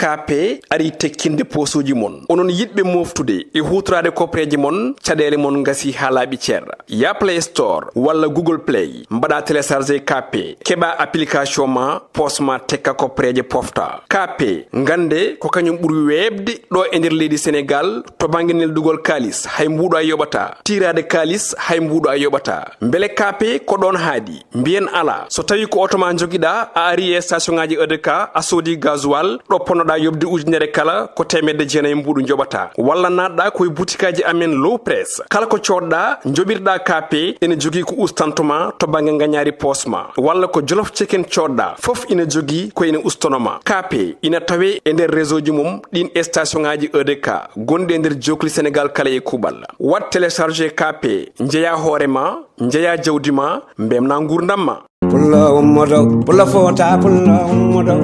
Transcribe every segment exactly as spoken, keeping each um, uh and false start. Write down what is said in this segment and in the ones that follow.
Kaape arii tekkinde poosuuji mon. Onon yiɗɓe mooftude e huutoraade kopreeje mon, caɗeele mon ngasii haa laaɓi cer. Yah Play Store walla Google Play, mbaɗaa télécharger Kaape, keɓaa application ma, poos ma tekka kopreeje pofta. Kaape, ngannde ko kañum ɓuri weeɓde ɗo e nder leydi Senegaal to bannge neldugol kaalis, hay mbuuɗo a yoɓataa. Tiiraade kaalis, hay mbuuɗo a yoɓataa. Mbele Kaape ko ɗoon haaɗi? Mbiyen alaa. So tawii ko oto ma njogiɗaa, a arii e station ŋaaji E D K, a soodii gasoil, ɗo ponnoɗaa yoɓde ujunere kala, ko teemedde jeenayi mbuuɗu njoɓataa. Walla naatɗaa ko e butikaaji amen Low Press. Kala ko coodɗaa, njoɓirɗaa Kaape, ene jogii ko ustanto ma to bannge ngañaari poos ma. Walla ko Jolof Chicken coodɗaa, fof ina jogii ko ina ustono ma. Kaape ina tawee e nder réseau ji mum ɗiin e station ŋaaji E D K gonɗi e nder jookli Senegaal kala e kuuɓal. Waɗ télécharger Kaape, njeyaa hoore ma, njeyaa jawdi ma, mbeltinaa nguurndam ma. Pullo ummoto, pullo fota, pullo ummoto.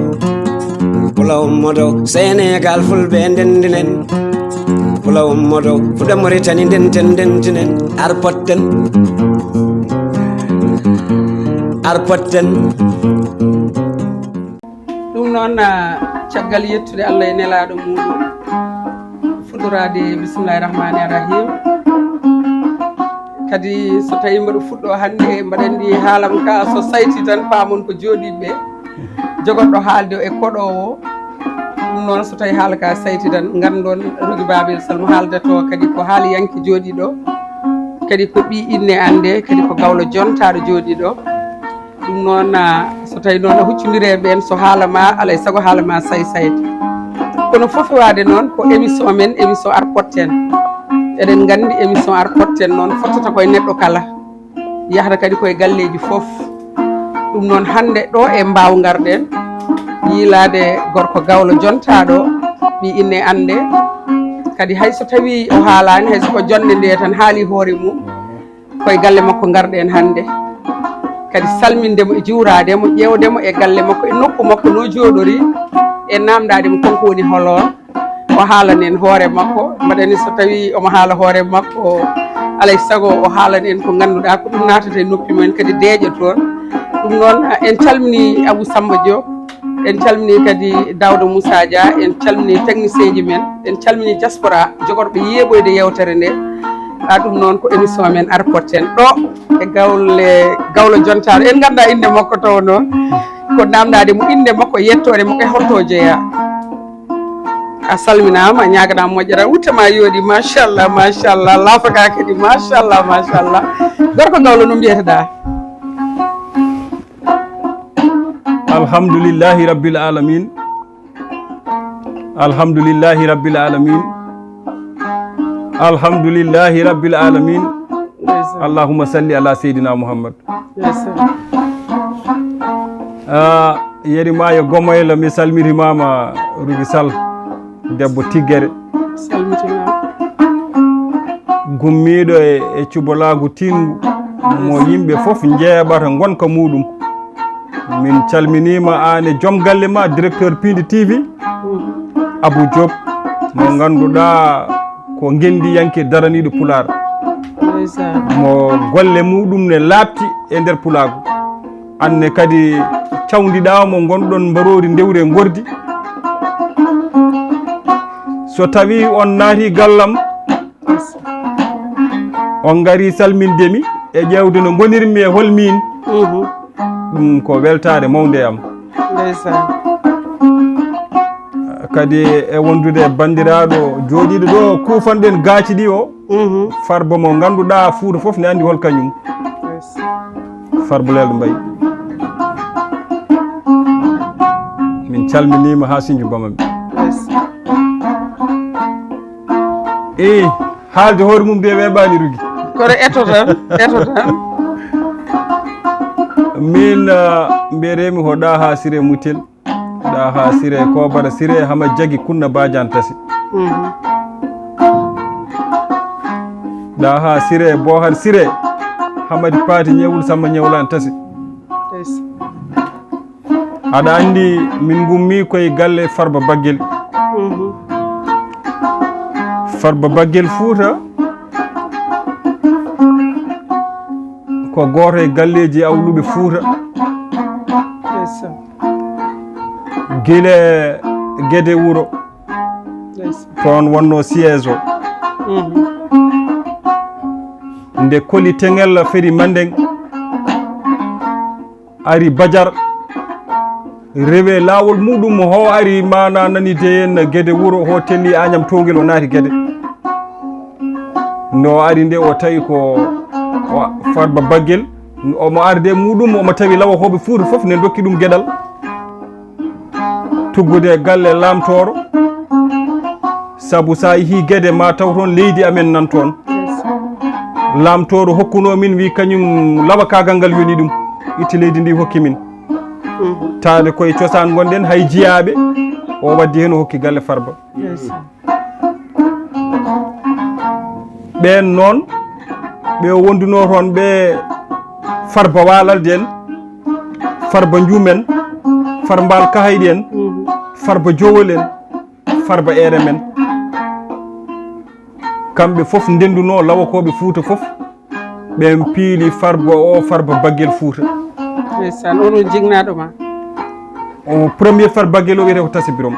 Pullo ummoto, Senegaal fulɓe ndendinen. Pullo ummoto, fuɗa Moritani ndenten ndendinen. Arpotten. Arpotten. Ɗum noon, ah, caggal yettude Allah e nelaaɗo muuɗum, fuɗɗoraade bismillahi rahmani rahim. Kadi so tawii mbaɗa fuɗɗo hannde, mbaɗa anndi haalam ka so sayti tan paamon ko jooɗiiɓe jogorɗo haalde e koɗoowo. Ɗum noon so tawii haala ka sayti tan nganndon Rogi Babel Sall mo haaldato kadi ko haaliyanke jooɗiiɗo, kadi ko ɓii inne annde, kadi ko gawlo jontaaɗo jooɗiiɗo. Ɗum noon, ah, so tawii noon a huccondire e ɓeen, so haala ma, alay sago haala ma say sayde. Kono fof waade noon ko émission men, émission Arpotten. Eɗen nganndi émission Arpotten noon fottata koye neɗɗo kala. Yahata kadi koye galleeji fof. Ɗum noon hannde ɗo e Mbaaw ngarɗen, yiilaade gorko gawlo jontaaɗo, ɓii inne annde. Kadi hay so tawii o haalaani, hay so ko jonnde nde tan haali hoore mum. Koye galle makko ngarɗen hannde. Kadi salminde mo e juuraade mo, ƴeewde mo e galle makko, e nokku makko no jooɗori, e naamndaade mo kanko woni holo. O haalan en hoore makko. Mbaɗa anndi so tawii omo haala hoore makko, alay sago o haalan en ko ngannduɗaa ko ɗum naatata e noppi men, kadi deeƴa toon. Ɗum noon, en calminii Abou Samba Diop. En calminii kadi Daouda Moussa Dia, en calminii technicien ji men, en calminii diaspora jogorɓe yeeɓoyde yeewtere nde. A ɗum noon ko émission men Arpotten ɗo e gawle, gawlo jontaaɗo. En nganndaa innde makko taw noon. Ko naamndaade mo innde makko, yettoore makko e holto o jeyaa. A salminaama, a ñaaganaama moƴƴere, a wutte ma yooɗi, machallah, machallah, laafaka kadi, machallah, machallah. Gorko gawlo no mbiyeteɗaa? Alhamdulillahi rabbil alamin. Alhamdulillahi rabbil alamin. Alhamdulillahi rabbil alamin. Ndeysaan. Allahumma salli ala Seydina Muhammad. Ndeysaan. Ah, Yeri Maayo Gomoyla, mi salmitimaama, Rugi Sall, debbo Tiggere. Salmitimaama. Gummiiɗo e, e cubalaagu tiiɗngu, mo yimɓe fof njeeɓata ngonka muuɗum. Min calminiima aan e joom galle ma, directeur Piindi T V, Abou Diop, mo ngannduɗaa ko ngenndiyanke daraniiɗo Pulaar. Ndeysaan. Mo golle muuɗum ne laaɓti e nder Pulaagu. Aan ne kadi cawndiɗaa mo ngonɗon mbaroori ndewre ngordi. So tawii on naati gallam, on ngari salminde mi e ƴeewde no ngonirmi e hol miin. Mhm. Ɗum ko weltaare mawnde e am. Ndeysaan. Kadi e wondude e banndiraaɗo jooɗiiɗo ɗo, kuufanɗen gaaci ɗi o. Mhm. Farba mo ngannduɗaa Fuuta fof ne anndi hol kañum. Yes. Farba Lelɗo Mbaye. Min calminiima haa Sinju Bamami. Yes. Eyi, haalde hoore mum de weeɓaani Rugi. Kono eto tan, eto tan. Min, ah, mbiyetee-mi ko Ɗaha Siré Mutel. Ɗaha Siré, Kobara Siré, Hama Jagi, Kunna Badiane Tasi. Mhm. Ɗaha Siré, Bohar Siré, Hamadi Paati, Ñewul Samba, Ñewlaan Tasi. Yes. Aɗa anndi min ngummi koye galle Farba Baggel. Mhm. Farba Baggel Fuuta ko gooto e galleeji awluɓe Fuuta. Ndeysaan. Gila Gede Wuro. Toon wonnoo siège o. Nde Koli Teŋel feri Mandeng, ari Bajar, rewe laawol muuɗum, ho ari maana nani de en Gede Wuro, ho telli Añam Towgel, o naati Gede. Nde o ari nde, o tawi ko o Farba Baggel, omo arde muuɗum, omo tawi lawakooɓe Fuuta fof ne ndokki ɗum geɗal. Tuggude galle Laamtooro, sabu sa yehi Gede ma taw toon leydi amen nan toon. Laamtooro hokkuno min, wi kañum lawakaagal ngal yoni ɗum, itti leydi ndi hokki min. Taade koye cosaan ngonɗen, hay jiyaaɓe, o waddi heen o hokki galle Farba. Ɓeen noon, ɓe o wondunoo toon ɓe, Farba Waalalde en, Farba Njuum en, Farmbaal Kahayɗi en, Farba Jowol en, Farba Eere men. Kamɓe fof ndendunoo lawakooɓe Fuuta fof, ɓe piili Farba o, Farba Baggel Fuuta. Ndeysaan, oɗon jignaaɗo ma? O premier Farba Baggel o wiyetee ko Tasi Birom.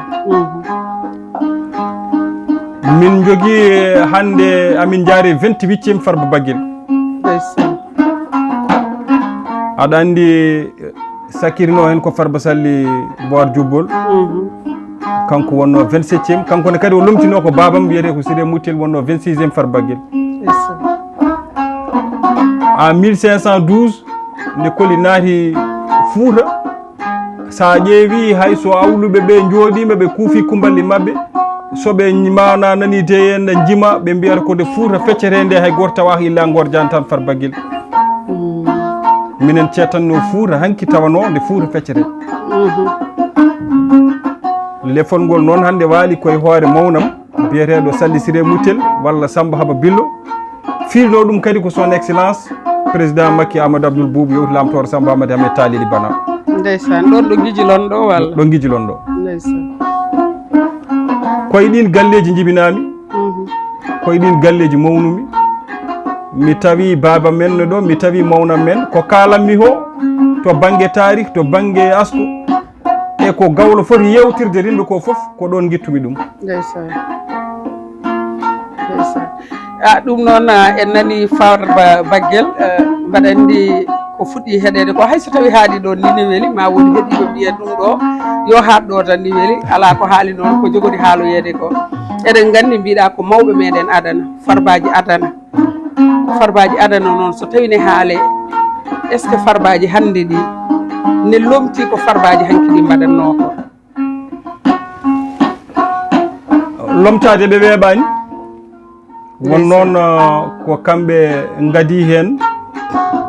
Min njogii, eh, hannde amin njaari vingt-huitième Farba Baggel. Ndeysaan. Aɗa anndi, eh, sakkirnoo heen ko Farba Salli Boar Jubbol. Kanko wonnoo vingt-septième. Kanko ne kadi o lomtinoo ko baabam wiyetee ko Siré Muttel, wonnoo vingt-sixième Farba Baggel. Ndeysaan. En mille cinq cent douze, nde Koli naati Fuuta, so a ƴeewi, hay so awluɓe ɓe njooɗiima, ɓe kuufi kumballi maɓɓe, so ɓe maana nani de en njima, ɓe mbiyata ko nde Fuuta feccetee nde, hay gooto tawaaka illa Ngoor Jaan tan Farba Baggel. Minen ceettanno Fuuta hanki tawanoo nde Fuuta feccetee. Lefol ngol noon hannde waali koye hoore mawnam, biyeteeɗo Salli Siré Muttel walla Samba Haba Billo. Fiilnoo ɗum kadi ko son excellence président Macky Amadou Abdoul Boubou, yewti Laamtooro Samba Hamadi Ahmed Talili Bana. Ndeysaan, ɗon ɗo ngijilon ɗo walla? Ɗo ngijilon ɗo. Ndeysaan. Koye ɗin galleeji njibinaami, koye ɗin galleeji mawnumi. Mi tawi baaba men no ɗo, mi tawi mawnam men. Ko kaalanmi ko to bannge taarih, to bannge asko, e ko gawlo foti yeewtirde rimɓe ko fof, ko ɗoon ngittumi ɗum. Ndeysaan. Ndeysaan. A, ɗum noon, a, en nani Farba Baggel, eh, mbaɗa anndi ko fuɗɗi heɗeede ko, hay so tawi haali ɗoon ni ne weli, ma won heɗiiɗo mbiya ɗum ɗo, yo haaɗ ɗo tan ni weli, alaa ko haali noon, ko jogori haaloyeede ko. Eɗen nganndi mbiɗa ko mawɓe meɗen adana, Farbaaji adana. Farbaaji adana noon, so tawi ne haale, est-ce que Farbaaji hannde ɗi ne lomti ko Farbaaji hanki ɗi mbaɗatnoo ko? Lomtaade ɓe weeɓaani. Won noon, uh, ko kamɓe ngadi heen,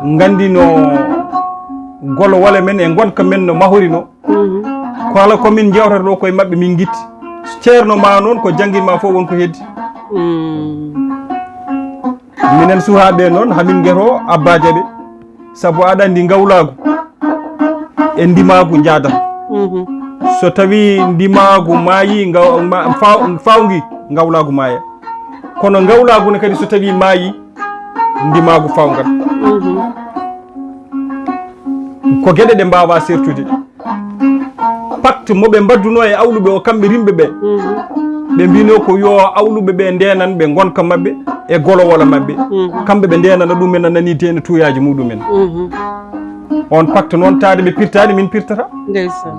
nganndi no golo wole men e ngonka men no mahori no. Kala ko min njewtata ɗo koye maɓɓe min ngitti. Ceerno ma noon ko jannginma fof won ko heddi. Minen suhaaɓe noon, hamin ngeto abbaaje ɓe. Sabu aɗa anndi ngawlaagu e ndimaagu njaadata. So tawi ndimaagu maayi, ngaw-, ma-, faw-, fawngi, ngawlaagu maaya. Kono ngawlaagu ne kadi so tawi maayi, ndimaagu fawngat. Ko geɗe ɗe mbaawa sertude. Pacte mo ɓe mbaɗduno e awluɓe o, kamɓe rimɓe ɓe. Ɓe mbino ko yo awluɓe ɓe ndeenan ɓe ngonka maɓɓe e golowola maɓɓe. Kamɓe ɓe ndeenana ɗumen, a nani deene tuuyaaji muɗumen. On pacte noon, taade ɓe pirtaani, min pirtata. Ndeysaan.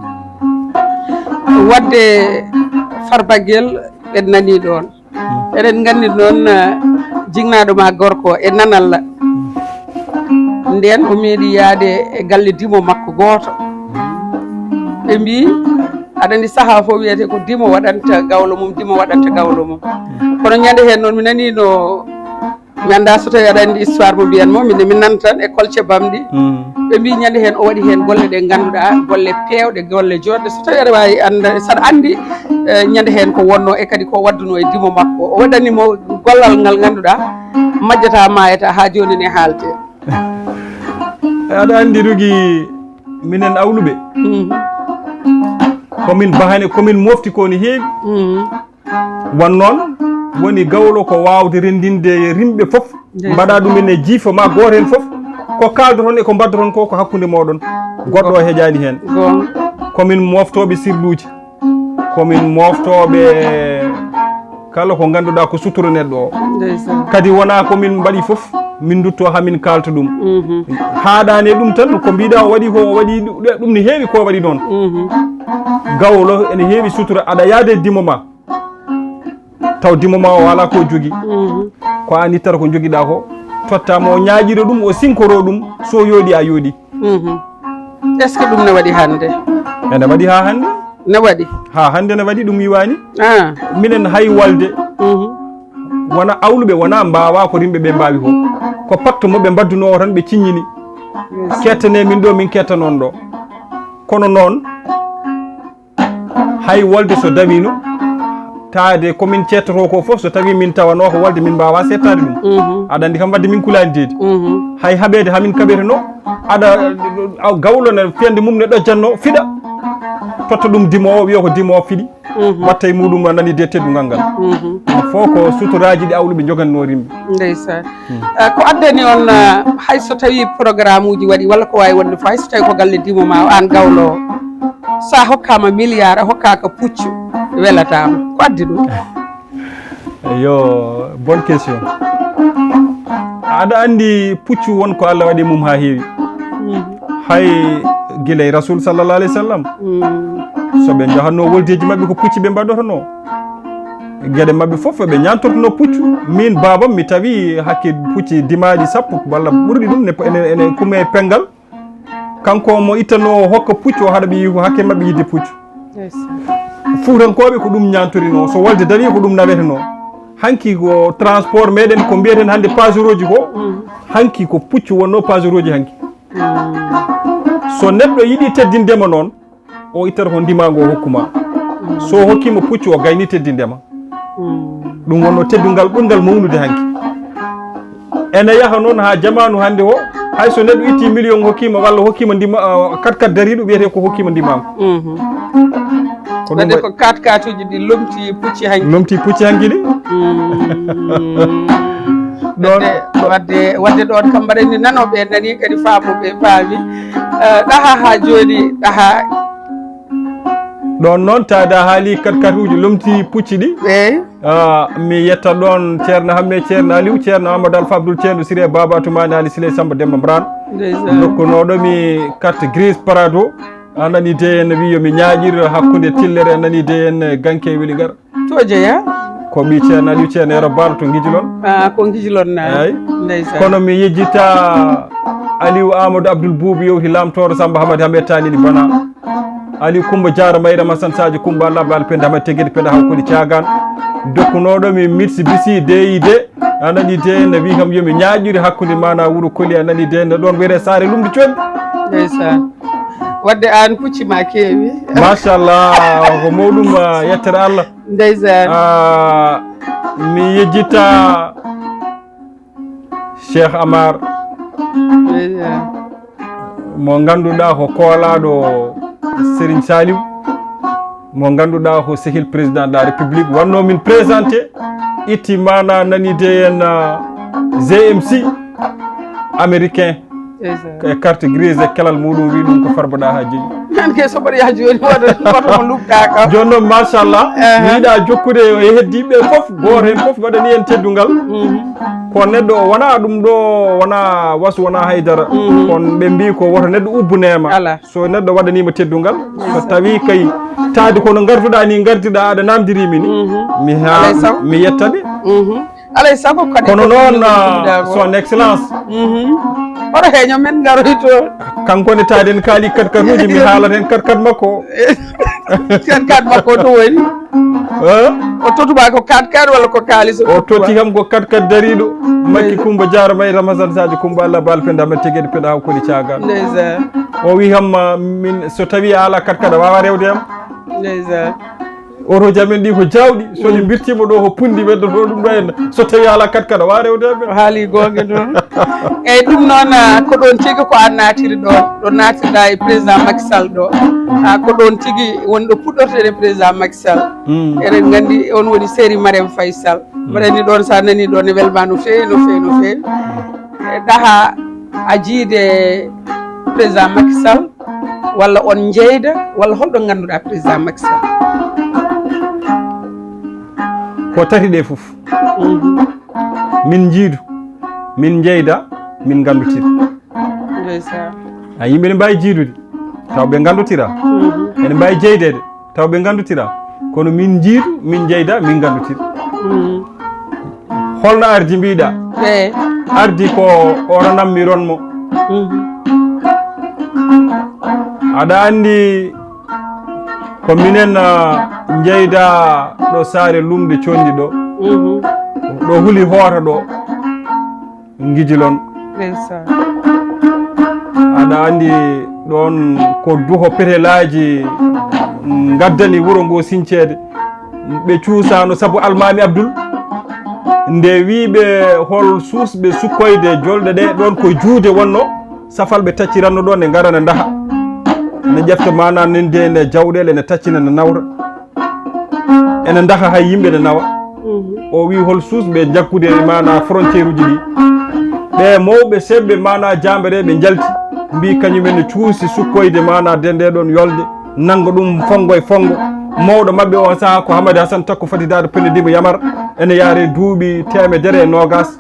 Wadde Farba Guel ɓe nani ɗoon. Eɗen nganndi noon, eh, jignaaɗo ma gorko e nanalla. Ndeen o meeɗi yahde e galle dimo makko gooto. Ɓe mbii, aɗa anndi sahaa fof wiyetee ko dimo waɗanta gawlo mum, dimo waɗanta gawlo mum. Kono ñande heen noon mi nanii no mi anndaa so tawii aɗa anndi histoire mo mbiyan mo, min, min nanta tan e kolce bamɗi. Ɓe mbii ñande heen o waɗi heen golle ɗe ngannduɗaa, golle peewɗe, golle joɗɗe. So tawii aɗa waawi annda, saɗa anndi, eh, ñande heen ko wonnoo e kadi ko waddunoo e dimo makko. O waɗani mo gollal ngal ngannduɗaa, majjata maayata haa jooni ne haalte. Aɗa anndi rugi minen awluɓe. Ko min bahane, ko min mofti ko ne heewi. Wan noon woni gawlo ko waawde renndinde rimɓe fof, mbaɗa ɗum en e jiifa ma gooto heen fof, ko kaaldoton e ko mbaɗdoton ko, ko hakkunde mooɗon, goɗɗo o heƴaani heen. Ko min moftooɓe sirluuji. Ko min mooftooɓe kala ko ngannduɗaa ko sutura neɗɗo o. Ndeysaan. Kadi wonaa ko min mbaɗi fof, min ndutto haa min kaalta ɗum. Mhm. Haaɗaani e ɗum tan, ko mbiɗa o waɗi ko, o waɗi ɗu-, ɗum ne heewi ko waɗi noon. Mhm. Gawlo ene heewi sutura, aɗa yaada e dimo ma. Taw dimo ma o alaa ko jogi. Mhm. Ko an ittata ko jogiɗaa ko, totta mo, o ñaaƴira ɗum, o sinkoro ɗum, so yooɗi a yooɗi. Mhm. Est-ce que ɗum ne waɗi hannde? Ene waɗi haa hannde. Ne waɗi? Haa hannde ne waɗi, ɗum iwaani. Ah. Minen hay walde. Mhm. Wona awluɓe, wona mbaawa ko rimɓe ɓe mbaawi ko. Ko pacte mo ɓe mbaddunoo o tan ɓe ciññini. Yes. Kettane min ɗo, min ketta noon ɗo. Kono noon, hay wolde so dawino, taade ko min ceettoto ko fof, so tawi min tawanoo ko wolde, min mbaawa seettaade ɗum. Mhm. Aɗa anndi kam wadde min kulaani deedi. Mhm. Hay haɓeede hamin kaɓete no, aɗa, a, gawlo ne fiyande mum ne ɗojjanno, fiɗa. Totta ɗum dimo o, wiya ko dimo o fiɗi. Mhm. Watta e muɗum a nani de teddungal ngal. Mhm. Ɗum fof ko sutoraaji ɗi awluɓe njogannoo rimɓe. Ndeysaan. Hmm. Ah, ko addani on, ah, hay so tawi programme uji waɗi walla ko waawi wonde fof, hay so tawi ko galle dimo ma o, aan gawlo o, so a hokkaama milliard, a hokkaaka puccu, welataama. Ko addi ɗum? Yo, bonne question. Aɗa anndi puccu won ko Allah waɗi mum haa heewi. Hmm. Hay gila e Rasul sallallahu alayhi wa sallam. Hmm. So ɓe njahatnoo woldeeji maɓɓe ko pucci ɓe mbaɗotonoo. Geɗe maɓɓe fof ɓe ñaantortonoo puccu. Min baabam mi tawi hakke pucci dimaaɗi sappo walla ɓurɗi ɗum ne, ene, ene kume e penngal. Kanko mo ittanoo o hokka puccu, o haɗa ɓe yiyi ko hakke maɓɓe yidde puccu. Ndeysaan. Fuutankooɓe ko ɗum ñaantorinoo, so wolde darii ko ɗum nawetenoo. Hanki ko transport meɗen ko mbiyeten hannde paseroji ko, mm, hanki ko puccu wonnoo paseroji hanki. Mm. So neɗɗo yiɗi teddindema noon, o ittata ko ndima ngo o hokkuma. Mm. So o hokkima puccu, o gayni teddindema. Mm. Ɗum wonno teddungal ɓurngal mawnude hanki. Ene yaha noon haa jamaanu hannde o, hay so neɗɗo itti million hokkima walla hokkima ndima, ah, kat kat dariiɗo, wiyete ko hokkima ndimam. Mhm. Ko ɗum waɗi ko kat katuji ɗi lomti pucci hanki. Lomti pucci hanki ɗi. Mm. Ɗon. Wadde, wadde, wadde ɗon kam mbaɗa ni nanoɓe nani kadi faamoɓe paami. Eh, ɗaha haa jooni, ɗaha. Ɗon noon taada haali kat katuji lomti pucci ɗi. Eyi. Ah, mi yetta ɗon Ceerno Hamme, Ceerno Aliou, Ceerno Amadou Alpha Abdoul, Ceerno Siré, Baba Toumani, Ali Siley, Samba Demba Mbaran. Ndeysaan. Dokkunooɗo mi carte grise Prado. A nani de en wi yo mi ñaaƴir hakkunde tillere, a nani de en ganke weli gar. To jeya? Ko ɓii Ceerno Aliou, Ceerno Yero Baalo to Ngijilon. Ah, ko Ngijilon na. Eyi. Ndeysaan. Kono mi yejjita Aliou Amadou Abdoul Boubou yewti Lamtooro Samba Hamadi Hammet Tanini Bana. Ali Kumba Jaara Mayram Hasan Sadio Kumba Allah Baal Penda Hamad Tegedi Penda Haw Koli Caagaan. Dokkunooɗo mi Mitsi Bisi D I D. A nani de ne wi kam yo mi ñaaƴiri hakkunde mana wuro Koli, a nani de ne ɗon wiyete Saare Lumdi Condi. Ndeysaan. Wadde aan pucci ma keewi. Machallah, ko mawɗum, ah, yettere Allah. Ndeysaan. Ah, mi yejjita Cheikh Amar, eeya, mo ngannduɗaa ko koolaaɗo Serigne Saliou, mo ngannduɗaa ko sehil président de la République, wonno min présenté, itti mana nani de en, ah, G M C américain, eeya, e carte grise e kelal muɗum, wi ɗum ko Farba Daha Jeyi. Nan ke so mbaɗa yaha jooni, wata, wata mo luɓɗa kam. Jooni noon, machallah, aha, mi yiɗa jokkude e heddiɓe fof, gooto heen fof waɗani en teddungal. Mhm. Ko neɗɗo o wona ɗum ɗo, wona wasu, wona haydara. Mhm. Kono ɓe mbi ko woto neɗɗo ubbu neema. Ala. So neɗɗo waɗanima teddungal, so tawi kay taadi kono ngarduɗa ni, ngardiɗa aɗa namdiri mi ni. Mhm. Mi ha, alay sago, mi yettaɓe. Mhm. Alay sago kadi. Kono ko noon, ɗum ɗum ah, ɗum son excellence. Mhm. Oto heño men ngaroy to. Kanko ne taade en kaali kat katuji, mi haalat hen kat kat makko. Kat kat makko to woni? Eh? O totuma ko kat kat walla ko kaalis o totuma? O totti kam ko kat kat dariɗo. Makki Kumba Jaara May Ramazan Sadio Kumba Allah Baal Penda Amet Tegedi Penda Haw Koli Caagal. Ndeysaan. O wi kam, ah, min so tawi a ala kat kat a wawa rewde am. Ndeysaan. Oto jamin ɗi ko jawɗi, so ɗi, mm, birtima ɗo ko punndi weddoto ɗum ɗo en. So tawi ala kat kat a wawa rewde am. O haali goonga noon. Eyyi, ɗum noon, ah, ko ɗon tigi ko an naatiri ɗo, ɗo naatirɗa e président Macky Sall ɗo. Ah, ko ɗon tigi woni ɗo puɗɗorten e président Macky Sall. Mm. Eɗen nganndi on woni série Marème Faye Sall. Mm. Mbaɗa anndi ɗon, so a nani ɗon, ne welma no feewi, no feewi, no feewi. E ɗaha a jiide président Macky Sall, walla on njeyda, walla holɗo ngannduɗa président Macky Sall? Ko tati ɗe fof. Mhm. Min njiidu, min njeyda, min nganndotira. Ndeysaan. A yimɓe ne mbaawi jiidude, taw ɓe nganndotira. Mhm. Ene mbaawi jeydeede, taw ɓe nganndotira. Kono min njiidu, min njeyda, min nganndotira. Mhm. Holno ardi mbiɗa? Eey. Ardi ko o ranammi ronmo. Mhm. Aɗa anndi ko minen, ah, njeyda ɗo saare lumde conndi ɗo. Mhm. Ɗo huli hoota ɗo. Ngijilon. Ndeysaan. Aɗa anndi ɗoon ko duho petelaaji ngaddani wuro ngo sinceede. Ɓe cuusaano sabu Almaami Abdul. Nde wii ɓe hol suusɓe sukkoyde jolɗe ɗe, ɗoon ko juude wonno, safalɓe tacciranno ɗoon, ne ngara ne ndaha. Ne ƴefta maanaa nande ne jawɗeele, ne taccina ne nawra. Ene ndaha hay yimɓe ne nawa. Mhm. O wii hol suusɓe jaggude maanaa frontière uji ɗi. Ɓe mawɓe seɓɓe maanaa jaambereeɓe njalti, mbii kañumen ne cuusi sukkoyde maanaa dende ɗoon yolde, nannga ɗum fonngo e fonngo. Mawɗo maɓɓe on sahaa ko Hamadi Hasan Takko Fati Daado Pende Dimba Yamar, ene yaare duuɓi teemedere e noogaas.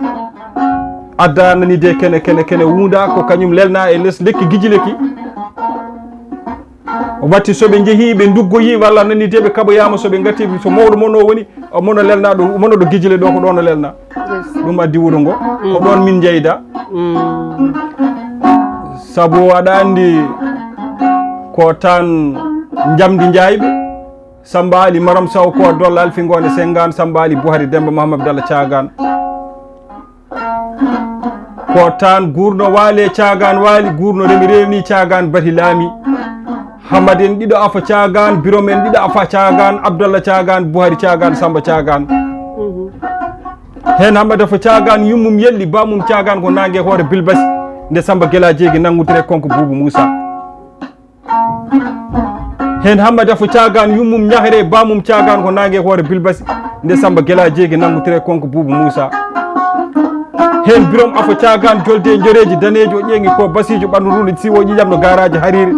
Adda nanide kene, kene, kene wuunda ko kañum lelna e les lekki gijileki. O watti so ɓe njehii, ɓe nduggoyii, walla nanide ɓe kaɓoyaama, so ɓe ngati, so mawɗo mon o woni, o mono lelna ɗo, mono ɗo gijile ɗo, ko ɗoon o lelna. Yes. Ɗum addi wuro ngo, ko ɗoon min njeyda. Mm. Sabu aɗa anndi ko tan njamdi njaayɓe, Samba Ali Maram Saw ko Dolla Alfi Ngoone Sengaan, Samba Ali Buhari Demba Mahamad Abdallah Caagaan. Ko tan guurno waale caagaan waali, guurno remi rewni caagaan bati laami. Hamad en ɗiɗo afa caagaan, Birom en ɗiɗo afa caagaan, Abdallah caagaan, Buhari caagaan, Samba caagaan. Mhm. Heen Hamad afa caagaan, yummum yelli, bamum caagaan ko naange hoore bilbasi. Nde Samba Gela Jeegi nanngudire konko Buubu Muusa. Heen Hammadi Afo Caagaan, yummum Ñaxre, bamum Caagaan ko naange hoore bilbasi. Nde Samba Gela Jeegi nanngutire konko Buubu Muusa. Heen Birom Afo Caagaan, jolde njoreeji daneeji, o ƴeeŋi ko basiijo ɓanndu runde siwo ƴiƴam no gaaraaji hariire.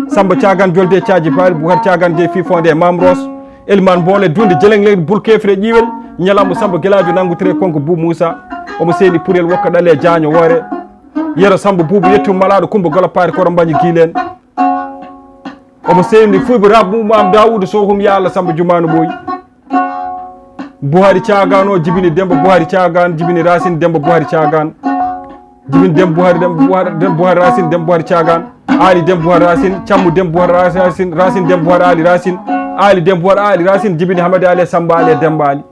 Samba Caagaan, jolde caaji baali, Bukar Caagaan, jeyi fii fonde e Maam Roos. Elimaan Mboole, dunde jeleŋ leydi, bul kefre ƴiwel. Ñalawma Samba Gelaajo nanngutire konko Buubu Muusa. Omo seeni purel wokka ɗale jaaño woore. Yero Samba Buubu yettum malaaɗo Kumba Golo Paari Koro Mbañi Giileen. Omo seyni fuuɓe Rabbu Maam Daawuda Sohum, ya Allah Samba Jumaano Ɓooyi. Buhari Caagaan o jibini Demba Buhari Caagaan, jibini Racine Demba Buhari Caagaan. Jibini Demba Buhari, Demba Buhari, Demba Buhari Racine, Demba Buhari Caagaan. Ali Demba Buhari Racine, Cammu Demba Buhari Racine, Racine Demba Buhari Ali Racine. Ali Demba Buhari Ali Racine, jibini Hamadi Ali e Samba Ali e Demba Ali.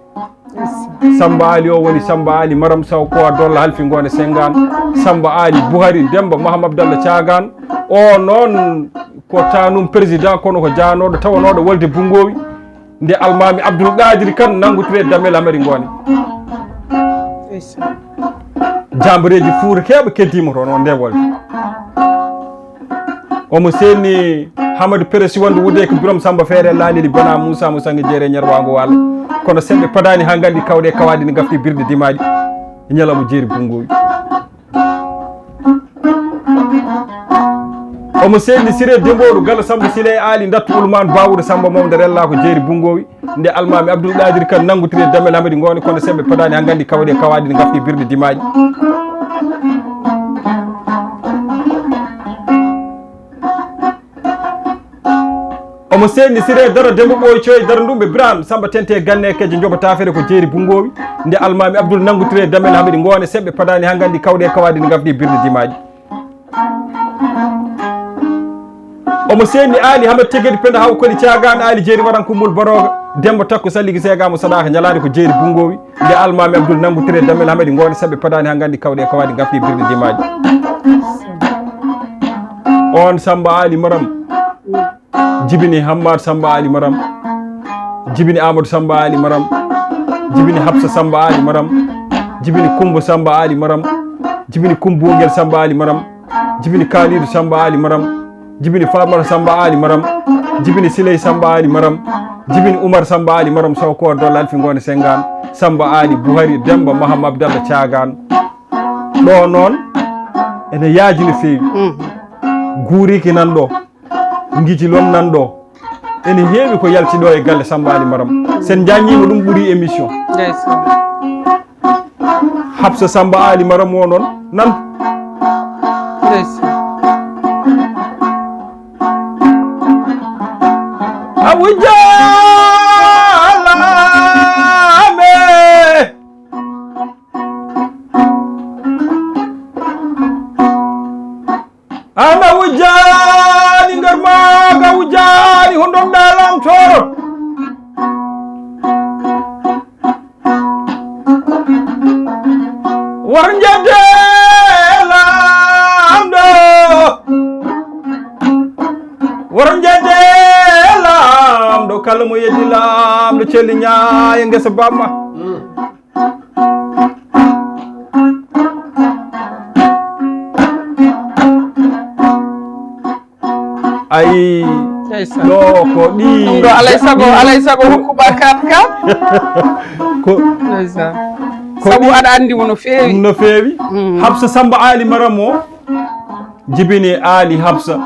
Samba Ali o woni Samba Ali Maram Saw ko Dolla Halfi Ngoone Sengaan. Samba Ali Buhari Demba Maham Abdallah Caagaan. O noon ko tanum président, kono ko jaanooɗo tawanooɗo wolde Bunngowi. Nde Almaami Abdul Qaadiri Kan nanngutire Damel Amari Ngoone. Jambareeji Fuuta keeɓe keddiima toon o nde wolde. Omo seenni Hamadu Peresi wonde wuude ko Birom Samba Feere Laalili Bona Muusa mo Sange Jeere Ñerwaango Waalo. Kono sembe padaani haa nganndi kawɗe kawaaɗi ne ngafti birɗe dimaaɗi. E ñalawma jeeri Bunngowi. Omo seenni Sire Dembooru Galo Samba Sile e Aali Ndattu Ulmaan Baawuɗo Samba Mawdo Rella ko jeeri Bunngowi. Nde Almaami Abdul Qadir Kan nanngutiri e Damel Hamadi Ngoone, kono sembe padaani haa nganndi kawɗe kawaaɗi ne ngafti birɗe dimaaɗi. Omo seenni Sire Daro Demba Ɓooy Coy Daro Ndumɓe Biraan Samba Tente Ganne Kejje Njoba Taafere ko jeeri Bunngowi. Nde Almaami Abdul nanngutiri e Damel Hamadi Ngoone, sembe padaani haa nganndi kawɗe kawaaɗi ne ngafti birɗe dimaaɗi. Omo seenni Aali Hamad Tegedi Penda Haw Koli Caagaan Aali Jeeri Waran Kummol Barooga Demba Takko Salligi Seega mo Sadaaka Ñalaande ko jeeri Bunngowi. Nde Almaami Abdul nanngutiri e Damel Hamadi Ngoone, sembe padaani haa nganndi kawɗe kawaaɗi ngafti birɗe dimaaɗi. On Samba Aali Maram jibini Hammad Samba Aali Maram, jibini Amadou Samba Aali Maram, jibini Hafsa Samba Aali Maram, jibini Kumba Samba Aali Maram, jibini Kumbugel Samba Aali Maram, jibini Kalidu Samba Aali Maram, jibini Famara Samba Aali Maram, jibini Siley Samba Aali Maram, jibini Umar Samba Aali Maram Sow ko Dolla Alfi Ngoone Sengaan, Samba Aali Buhari Demba Maham Abdallah Caagaan. Ɗo noon ene yaaji no feewi. Mhm. Guuriki nan ɗo, ngijilon nan ɗo, Ene heewi ko yalti ɗo e galle Samba Ali Maram. Sen janngiima ɗum ɓuri émission. Ndeysaan. Habsa Samba Ali Maram o noon nan. Ndeysaan. Abuja Lambe. Ana wujjaani nder maaga wujjaani honɗon ɗalam toro. War njedde laamɗo. War njedde laamɗo kala mo yeddi laamɗo celli ñaaya ngesa bamma. Ayi. Ndeysaan. Ɗo ko ɗi ɗum ɗo alay sago alay sago hokku ɓa kat kam. Ko ndeysaan. Ko sabu ɗi aɗa anndi mo no feewi no feewi. Mm. Habsa Samba Ali Maram o jibini Ali Habsa.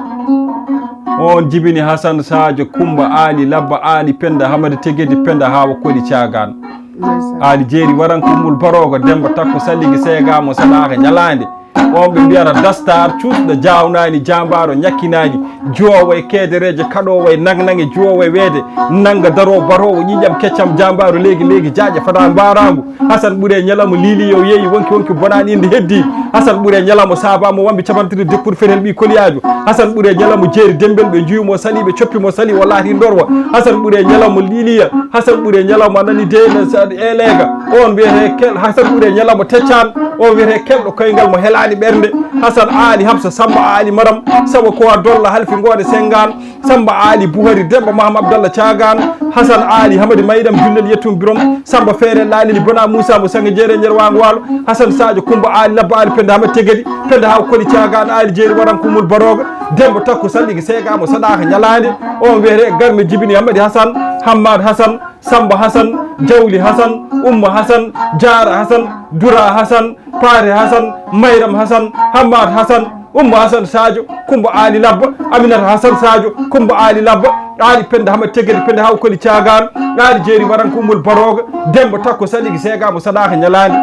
On jibini Hasan Sadio Kumba Ali Labba Ali Penda Hamadi Tegedi Penda Hawa Koli Cagan. Ndeysaan. Ali Jeeri Waranko Ummul Barogo Demba Takko Saligi Seega mo Saɗaaka Ñalaande. On ɓe mbiyata Dastar cuusɗo jaawnaani jaambaaro ñakkinaani. Juwoowo e keedereeje kaɗoowo e nang-nange juwoowo e weede. Nannga daroo baroowo ƴiiƴam keccam jaambaaro leegi leegi jaaƴe fadaa mbaaraangu. Hasan ɓure ñalamo liili yo yeeyi wonki wonki bonaani inde heddi. Hasan ɓure ñalamo saaba mo wambi capanɗe tati dekkuru fetel ɓii koliyaajo. Hasan ɓure ñalamo jeeri dembel ɓe njuyu mo sali ɓe coppi mo sali o laati ndorwa. Hasan ɓure ñalamo liiliya. Hasan ɓure ñalamo nani deena sa elega. On wiyete kel Hasan ɓure ñalamo teccaan. On wiyete kelɗo koyngal mo helaani ɓernde. Hasan aali Habsa Samba aali Maram. Sabo ko a dolla halfi ngoode sengaan. Samba aali Buhari Demba Maham Abdallah Cagaan. Hasan aali Hamadi Maydam Jullel Yettum Birom. Samba Feere Laalili Bona Muusa mo Sange Jeere Ñerwaango Waalo. Hasan Sadio Kumba aali Labba aali Penda Hamadi Tegedi. Penda Haw Koli Cagaan aali Jeeri Waran Kumul Barooga. Demba Takko Salligi Seega mo Saɗaaka Ñalaande. On wiyete Garme Jibini Hamadi Hasan, Hammad Hasan, Samba Hasan, Jawli Hasan, Umma Hasan, Jaara Hasan, Dura Hasan, Paate Hasan, Mayram Hasan, Hammad Hasan, Umma Hasan Sadio, Kumba Aali Labba, Aminata Hasan Sadio, Kumba Aali Labba, Aali Penda Hamadi Tegedi Penda Haw Koli Cagaan, Aali Jeeri Waran Kumul Barooga, Demba Takko Saligi Seega mo Saɗaaka Ñalaande.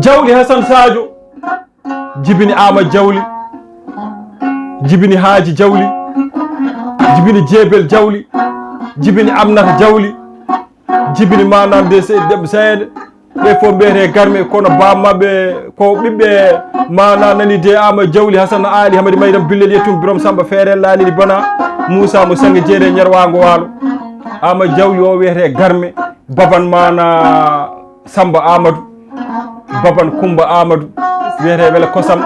Jawli Hasan Sadio, jibini Ama Jawli, jibini Haaji Jawli, jibini Jeebel Jawli, jibini Amnata Jawli, jibini Manan de Seydi Debbo Seyde. Ɓe fof mbiyete Garme kono bammaɓe ko ɓiɓɓe Mana nani de Ama Jawli Hasan Ali Hamadi Maydam Billel Yettum Birom Samba Feere Laalini Bona Moussa mo Sange Jeere Ñerwaango Waalo. Ama Jawli o wiyete Garme baban Mana Samba Amadou. Baban Kumba Amadou, wiyete Wele Kosam.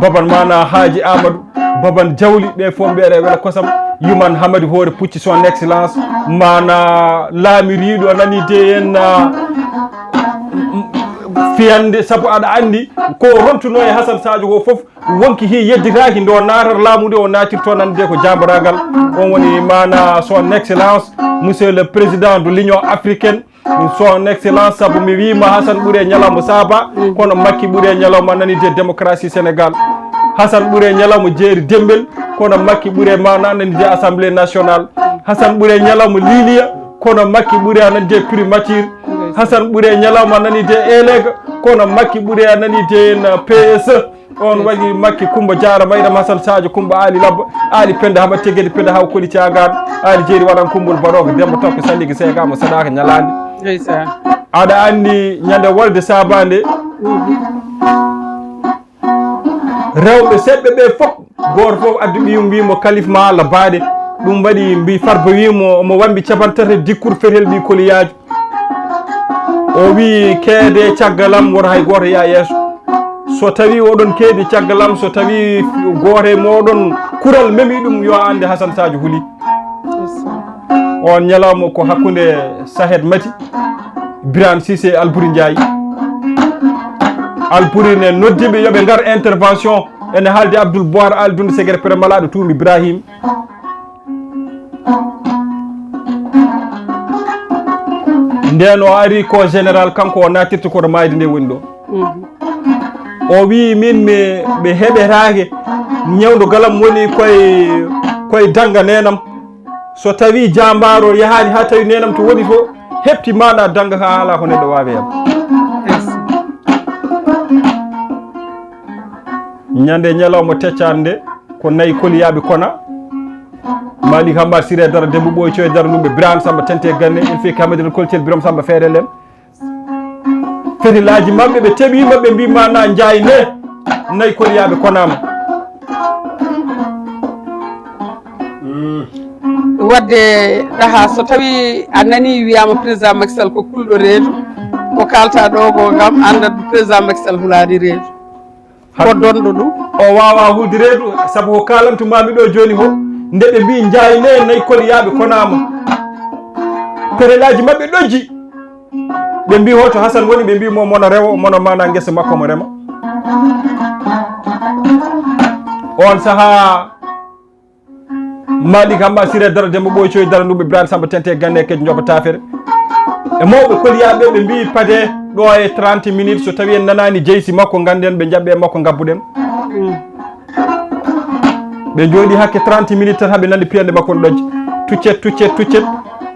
Baban Mana Haaji Amadou, Baban Jawli, ɓe fof mbiyete Wele Kosam. Yuman Hamadi Hoore Pucci, son excellence, Mana Laamiriiɗo, a nani de en, ah, fiyande, sabu aɗa anndi ko rontuno e Hasan Sadio ko fof, wonki hi yedditaaki ndo naatar laamu nde o naatirto nande ko jambarangal. On woni Mana son excellence, monsieur le président de l'Union africaine. Son excellence, sabu mi wiima Hasan ɓure ñalamo saaba, kono Makki ɓure ñalamo a nani de démocratie Sénégal. Hasan ɓure ñalamo jeeri dembel, kono Makki ɓure ma a nani de assemblée nationale. Hasan ɓure ñalamo liiliya, kono Makki ɓure a nani de primature. Hasan ɓure ñalamo a nani de élega, kono Makki ɓure a nani de P S E. On waɗi Makki Kumba Jaara Mayram Hasan Sadio Kumba Aali Labba Aali Penda Hama Tegedi Penda Haw Koli Cagaan Aali Jeeri Waɗan Kumbol Barooga Demba Tokko Salligi Seega mo Saɗaaka Ñalaande. Ndeysaan. Aɗa anndi ñande wolde saabande rewɓe seɓɓe ɓe fof gooto fof addu ɓiyum mbi mo kalif ma Allah baaɗe. Ɗum waɗi mbi Farba wi mo omo wambi capanɗe tati dikkur fetel ɓi koliyaaju. O wi'i keede caggal am woto hay gooto yaa yeeso. So tawi oɗon keedi caggal am, so tawi gooto e mooɗon kural memi ɗum yo annde Hasan Sadio huli. On ñalawma ko hakkunde Sahed Mati, Birane Cissé, Alburi Ndiaye. Alburi ne noddiɓe yoɓe ngar intervention ene haaldi Abdoul Boar Aldunde Segere Pere Malaɗo Tuum Ibrahim. Nden o ari ko général kanko o natirta koto maayde nde woni ɗo. O wi min mi ɓe heɓetaake ñewdo galam woni koye koye dannga neenam. So tawii jaambaaro yahaani haa tawi neenam to woni to, heɓti maanaa dannga ka alaa ko neɗɗo waawi yam. Ñande ñalawma teccaande nde, ko nayi koliyaaɓe kona. Malik Hambar Siré Dara Demba Ɓooy Coy Dara Ndumɓe Birane Samba Tente Ganne, il fait Kamadil Kolcel Biram Samba Feere Lem. Fetelaaji maɓɓe ɓe teɓiima, ɓe mbiima na njaay ne, nayi koliyaaɓe konaama. Wadde ɗaha, so tawi a nani wiyama président Macky Sall ko kulɗo reedu, ko kalta ɗo ko kam, andat président Macky Sall hulaani reedu. Ko donɗo ɗum. O wawa hulde reedu, sabu ko kalantu mami ɗo joni ko, nde ɓe mbi njaay ne, nayi koliyaaɓe konaama. Perelaaji maɓɓe ɗojji. Ɓe mbi hoto Hasan woni, ɓe mbi mo mono rewo, mono mana ngesa makko mo rema. On saha Malik Hamma Siré Dara Demba Ɓooy Coy Dara Ndumɓe Birane Samba Tente Ganne Kej Njoba Tafere. E mawɓe koliyaaɓe ɓe mbi pade ɗo e trente minutes, so tawi en nanani jeysi makko, ganden ɓe jaɓɓe e makko, ngabbuɗen. Ɓe jooɗi hakke trente minutes tan, haɓe nandi piyanɗe makko no ɗojji. Tuccet, tuccet, tuccet.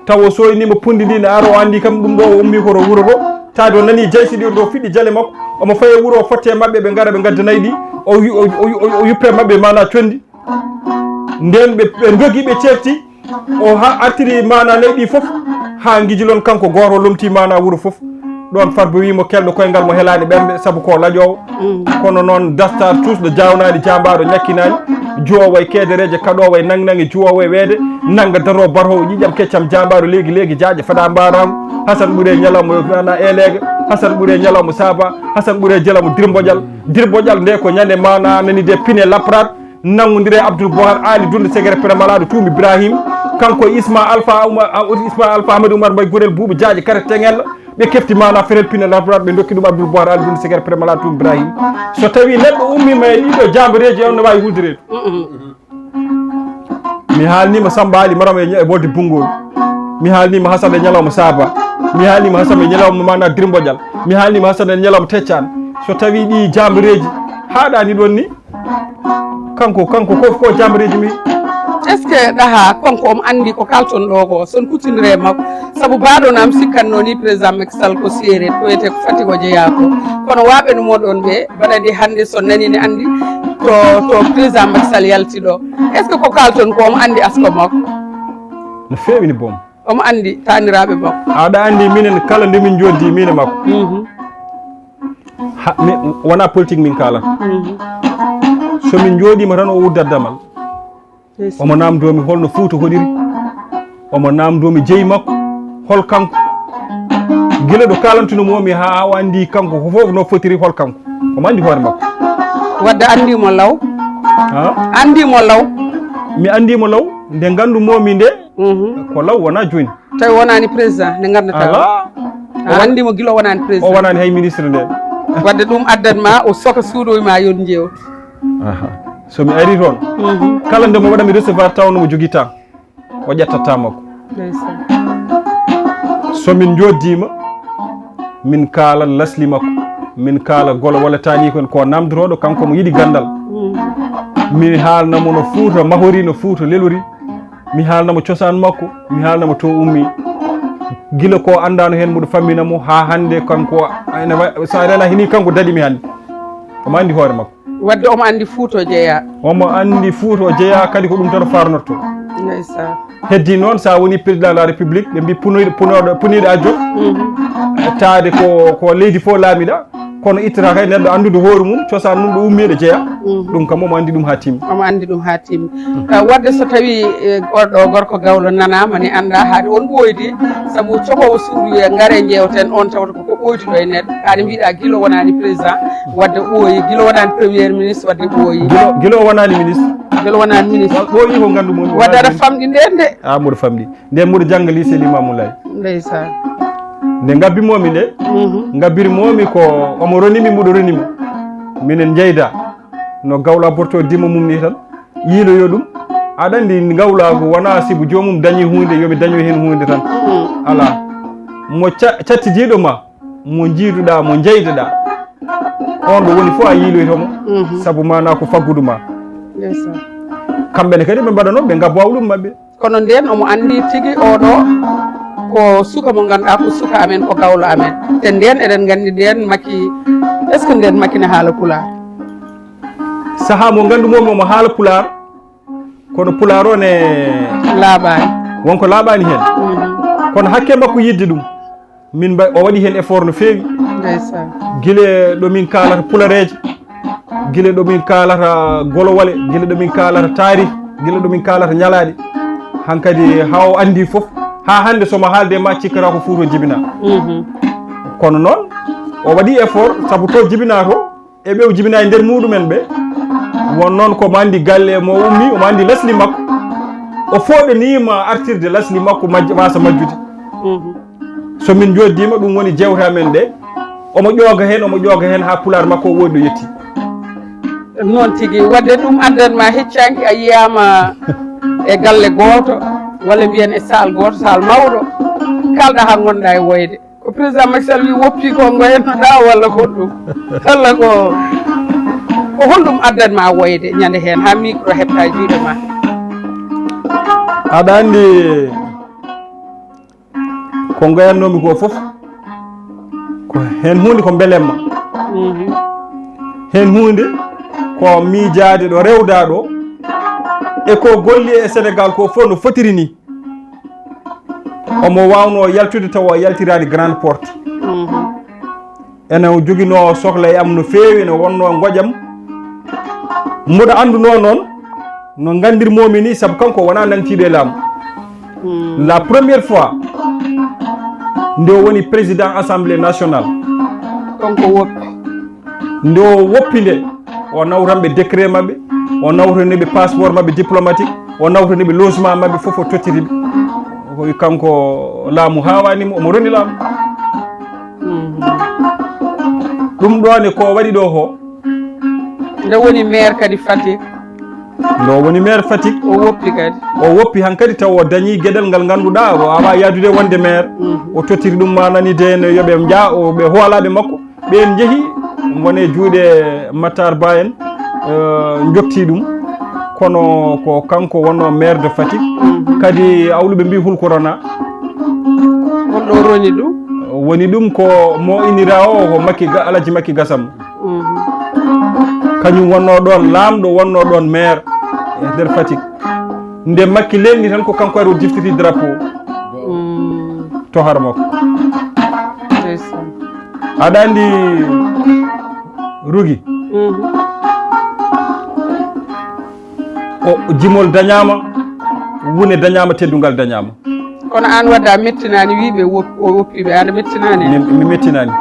Taw o soynima pundi ndi ne ara, o andi kam ɗum ɗo, o ummi ko to wuro to. Taade o nani jaysi ɗi, o ɗo fiɗɗi jale makko. Omo faye wuro, o fotte e maɓɓe, ɓe ngara, ɓe ngadda nayi ɗi. O yu-, o, o, o, o yuppe e maɓɓe mana condi. Nden ɓe, ɓe dogi, ɓe cefti. O ha artiri mana nayi ɗi fof. Ha gijilon kanko gooto, lomti mana wuro fof. Ɗon Farba wi mo kelɗo koyngal mo helaani ɓernde, sabu ko laƴoowo. Kono noon dastar tuusɗo, jaawnaani, jaambaaro, ñakkinaani, juwoowo e keedereeje, kaɗoowo e naŋ-naŋe, juwoowo e weede, nannga daroo baroowo ƴiiƴam keccam, jaambaaro leegi leegi, jaaƴe fadaa mbaaraango. Hasan ɓuree ñalawma maana Eeleega, Hasan ɓuree ñalawma Saaba, Hasan ɓuree ñalawma Dirmboƴal. Dirmboƴal nde ko ñande maana nani de pine laprat, nanngondire Abdoul Bohar Ali Dunde Segere Pere Malaaɗo Tuum Ibrahim, kanko e Isma Alpha Oumar, a, Isma Alpha Amadou Oumar Mbaye Gurel Buubu Jaaji Kare Teŋel, ɓe kefti mana ferel pine laboratoire, ɓe dokki ɗum Abdoul Bohar Ali Dunde Segere Pere Malaaɗo Tuum Ibrahim. So tawi neɗɗo ummima e ɗiɗo jambareeji, on no waawi huldireede. Mi haalnima Samba Ali Maram e ña-, e Bodde Bungol. Mi haalnima Hasan e ñalawma Saaba. Mi haalnima Hasan e ñalawma mana Dirmboƴal. Mi haalnima Hasan e ñalawma Teccaan. So tawi ɗi jambareeji haaɗani ɗon ni, kanko, kanko ko, ko jambareeji mi. Est-ce que ɗaha kanko omo anndi ko kalton ɗo ko, son kuttindire e makko? Sabu baɗo nam sikkanno ni président Macky Sall ko seereer, ko wiyete ko Fatick o jeyaa ko. Kono waɓe no moɗon ɓe, mbaɗa ndi hannde so nani ne anndi to, to président Macky Sall yalti ɗo. Est-ce que ko kalton ko omo anndi asko makko? No feewi ni boom. Omo anndi taaniraaɓe makko. Aɗa anndi minen kala nde min njoddi min e makko. Mhm. Ha, mi, wona politique min kaalata. Mhm. So min njooɗiima tan o uddat damal. Yes. Omo namdoo mi holno Fuuta hoɗiri. Omo namdoo mi jeyi makko. Hol kanko? Gila ɗo kaalantuno momi ha o anndi kanko ko fof no fotiri, hol kanko? Omo anndi hoore makko. Wadde anndi mo law. Ha? Anndi mo law. Mi anndi mo law. Nde nganndu momi nde, mhm, ko law, wona jooni. Tawi wonani président nde ngannduɗaa. Ala. A anndi mo gila o wonani président. O wonani hay ministre nde. Wadde ɗum addat ma o soka suuɗoy ma yon jeewtu. Aha. So mi ari toon, mhm, kala nde mo waɗa mi recevoir taw no mo jogii temps. O ƴettataa makko. Ndeysaan. So min njoddiima, min kaala lasli makko, min kaala golo walla taani kon ko namdotooɗo, kanko mo yiɗi ganndal. Mhm. Mi haalna mo no Fuuta mahori, no Fuuta lelori. Mi haalna mo cosaan makko, mi haalna mo to ummi. Gila ko anndaano heen, mboɗo fammina mo haa hannde. Kanko ene wa-, so a rena hini kanko daɗi mi hannde. Omo anndi hoore makko. Wadde omo anndi Fuuta o jeyaa. Omo anndi Fuuta o jeyaa, kadi ko ɗum tan farnorto. Ndeysaan. Heddi noon, so a woni président de la République, ɓe mbi punoyɗo, punoɗo, puniɗo ajjo. Mhm. Taade ko, ko leydi fof laamiɗa. Kono ittata kay neɗɗo anndude hoore mum, cosaan mum, ɗo ummi, ɗo jeya. Mhm. Ɗum kam omo anndi ɗum haa timmi. Omo anndi ɗum haa timmi. Eh, wadde so tawi, eh, oɗo gorko gawlo nanaama ne annda haade on ɓooyde, sabu cokoowo suudu wiye ngare njeewten, on tawata ko, ko ɓooytuɗo e neɗɗo. Haade mbiɗa gila wonani président, wadde ɓooyi, gila wonani premier ministre, wadde ɓooyi. Gila, gila o wonani ministre. Gila wonani ministre. Ɓooyi ko nganndu mum. Wadde aɗa famɗi nden de. A, mboɗo famɗi. Nden mboɗo jannga lycée Limamou Laye. Ndeysaan. Nde ngabbimomi nde, mhm, ngabbirmomi ko omo ronimi, mboɗo ronimo. Minen njeyda no gawla borto dimo mum ni tan. Yiiloyo ɗum. Aɗa anndi gawla ko wona sibu joomum dañi huunde, yo mi daño heen huunde tan. Mhm. Ala. Mo ca-, cattidiiɗo ma, mo njiiduɗa, mo njeyduɗa, on ɗo woni fof a yiiloyto mo, mhm, sabu mana ko faggudu ma. Ndeysaan. Kamɓe ne kadi ɓe mbaɗa noon, ɓe ngabbo awluɓe maɓɓe. Kono ndeen omo anndi tigi oɗo ko suka mo ngannduɗaa ko suka amen, ko gawlo amen. Te ndeen eɗen nganndi ndeen Macky, est-ce que ndeen Macky ne haala pulaar? Sahaa mo nganndu-moo-mi omo haala pulaar, kono pulaar o ne laaɓaani. Wonko laaɓaani heen. Mhm. Kono hakke makko yiɗde ɗum. Min mba-, o waɗi heen effort no feewi. Ndeysaan. Gila ɗo min kaalata pulareeje, gila ɗo min kaalata golowale, gila ɗo min kaalata taarih, gila ɗo min kaalata ñalaaɗe. Hankadi haa o anndi fof, haa hannde so mo haalde ma cikkata ko Fuuta o jibinaa. Mhm. Kono noon, o waɗi effort, sabu to jibinaa to, e ɓe o jibinaa e nder muɗumen ɓe, won noon ko mo anndi galle mo ummi, omo anndi lasli makko. O fooɗaniima artirde lasli makko majj-, waasa majjude. Mhm. So min njooɗdiima, ɗum woni jeewte amen ɗe. Omo ƴooga heen, omo ƴooga heen haa pulaar makko o woodi ɗo yetti. Noon tigi, wadde ɗum addan ma heccanki, a yiyaama e galle gooto, walla mbiyen e saal gooto, saal mawɗo, kalɗa haa ngonɗa e woyde. Ko président Macky Sall wi woppi ko ngoyannoɗa walla ko ɗum? Walla ko, ko honɗum addan ma woyde ñande heen haa micro heɓta e juuɗe ma? Aɗa anndi ko ngoyannoomi ko fof, ko heen huunde ko mbelemma. Mhm. Heen huunde ko miijaade ɗo rewda ɗo, e ko golli e Sénégal ko fof no fotiri ni. Omo waawnoo yaltude tawa o yaltiraani Grande Porte. Mhm. Ene o joginoo sohla e am no feewi, ene wonnoo ngoƴam. Mboɗo anndunoo noon, no nganndirmoomi ni, sabu kanko wonaa nangtiiɗo e laamu. Mm. La première fois nde o woni président Assemblée nationale. Kanko woppi. Nde o woppi nde, o nawranɓe décret maɓɓe, o nawraniɓe passeport maɓɓe diplomatique, o nawraniɓe logement maɓɓe fof, o tottiriɓe. Ko wi kanko laamu haawaani mo, omo roni laamu. Mhm. Ɗum ɗo ne ko waɗi ɗo ko. Nde woni maire kadi Fatick. Nde o woni maire Fatick. O woppi kadi. O woppi hankadi taw o dañi geɗal ngal ngannduɗaa o awa yaadude wonde maire. Mhm. O tottiri ɗum ma nani de no yoɓe njaa o ɓe hoolaɓe makko. Ɓeen njehi, ngone juuɗe Matar Ba en, eh, njokti ɗum. Kono ko kanko wonno maire de Fatick. Mhm. Kadi awluɓe mbi hulkorona. Wonɗo roni ɗum? Woni ɗum ko mo inira o, ko Makki Ga-, Alaji Makki Gasam. Mhm. Kañum wonno ɗoon laamɗo, wonno ɗoon maire e nder Fatick. Nde Makki lelni tan ko kanko ari o jiftiti drapeau. Mm. To hoore makko. Ndeysaan. Aɗa anndi Rugi? Mhm. O jimol dañaama, wune dañaama, teddungal dañaama. Kono aan wadde a mettinaani wiiɓe wop-, o woppiɓe, aan a mettinaani? Mi, mi mettinaani.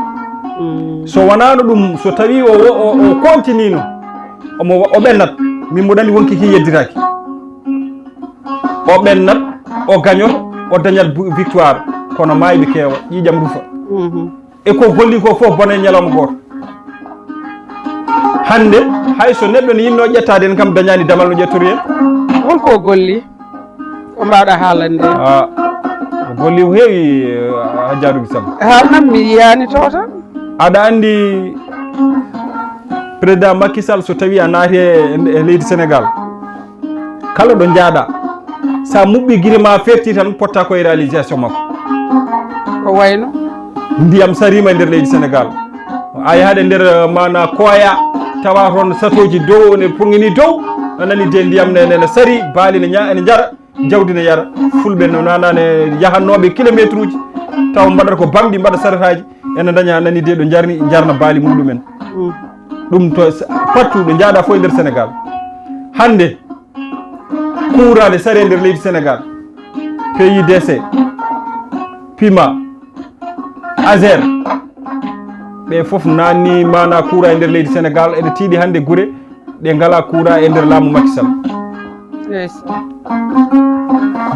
Mm. So wonaano ɗum, so tawi o, o, o, o continue no, omo wa-, o ɓennat, min mboɗo anndi wonki ki yeddiraaki. O ɓennat, o gañoto, o dañat bu-, victoire, kono maayɓe keewa, ƴiiƴam rufa. Mhm. E ko golli ko fof bone ñalawma gooto. Hannde, hay so neɗɗo ne yinnoo ƴettaade en kam, dañaani damal no ƴettori en. Holko o golli? Ko mbaawɗa haalande? Ah, o golli ko heewi, eh, Hajjaaji Rugi Sall. Haalnam, mi yiyaani to tan. Aɗa anndi président Macky Sall so tawi a naati e, e leydi Sénégal, kala ɗo njaaɗa, sa muɓɓi gite ma ferti tan potta ko e réalisation makko. Ko wayno? Ndiyam sariima e nder leydi Sénégal. A yahaɗe nder, eh, mana Koya, tawa toon satooji dow, ne pongini dow, a nani de ndiyam ne, ne, ne sari, baali ne ña-, ne njara, jawdi ne yara. Fulɓe no nana ne yahannooɓe kilometre uji, tawa mbaɗata ko bamɗi, mbaɗa saretaaji, ene daña nani de ɗo njarni, njarna baali muɗumen. Mm. Ɗum to s-, partout ɗo njaaɗa fof e nder Sénégal. Hannde, kuuraale sare nder leydi Sénégal, P I D C, Pima, Azer, ɓe fof nanni mana kuura e nder leydi Sénégal, eɗe tiiɗi hannde gure ɗe ngala kuura e nder laamu Macky Sall. Yes.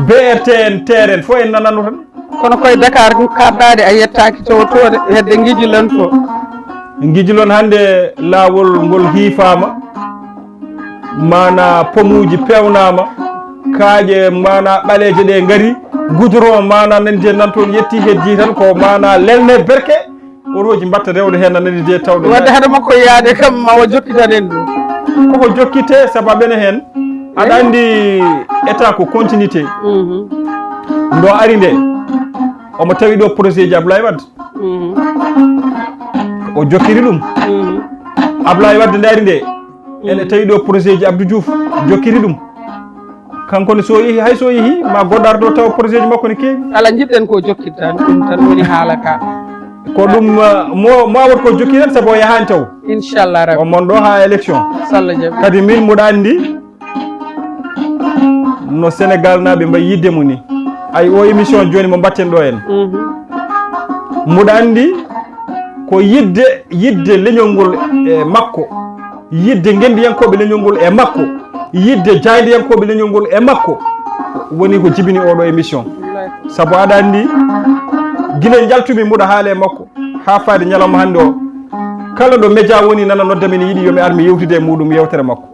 B R T en, T R en, fof en nanano tan. Kono koye Dakar kaɗɗaade a yettaaki to, to hedde Ngijilon to. Ngijilon hannde laawol ngol hiifaama, mana pomuuji peewnaama, kaaƴe mana ɓaleeje ɗe ngari, goudron mana nande nan toon yetti heddi tan ko mana lelne berke, orooji mbatta rewde heen nani de tawde. Wadde hade makko yaade kam ma o jokkitan en ɗum. Koko jokkite sabu aɓene heen. Aɗa anndi, état ko continuité. Ndo ari nde, omo tawi ɗo projet ji Ablaye Wade. O jokkiri ɗum. Ablaye Wade nde ari nde, ene tawi ɗo projet ji Abdou Diouf, jokkiri ɗum. Kanko ne, so yehi, hay so yehi, ma goɗɗo ar ɗo tawa projet ji makko ne keewi. Ala, jiɗɗen ko jokkirta ɗum tan woni haala ka. Ko ɗum, uh, mo, mo awat ko jokkiren sabu o yahaani taw. Inchallah Rabbi. O mon ɗo ha élection. Salla jaɓi. Kadi min mboɗo anndi no Sénégal naaɓe mbayi yidde mum ni. Ay, o émission jooni mo mbatten ɗo en. Mboɗo anndi ko yidde, yidde leñol ngol e makko, yidde ngenndiyankooɓe leñol ngol e makko, yidde jaayndiyankooɓe leñol ngol e makko, woni ko jibini oɗo émission. Sabu aɗa anndi, gila njaltumi mboɗo haala e makko, haa faade ñalawma hannde o, kala ɗo média woni nana nodda mi, ne yiɗi yo mi ar mi yewtude e muɗum yewtere makko.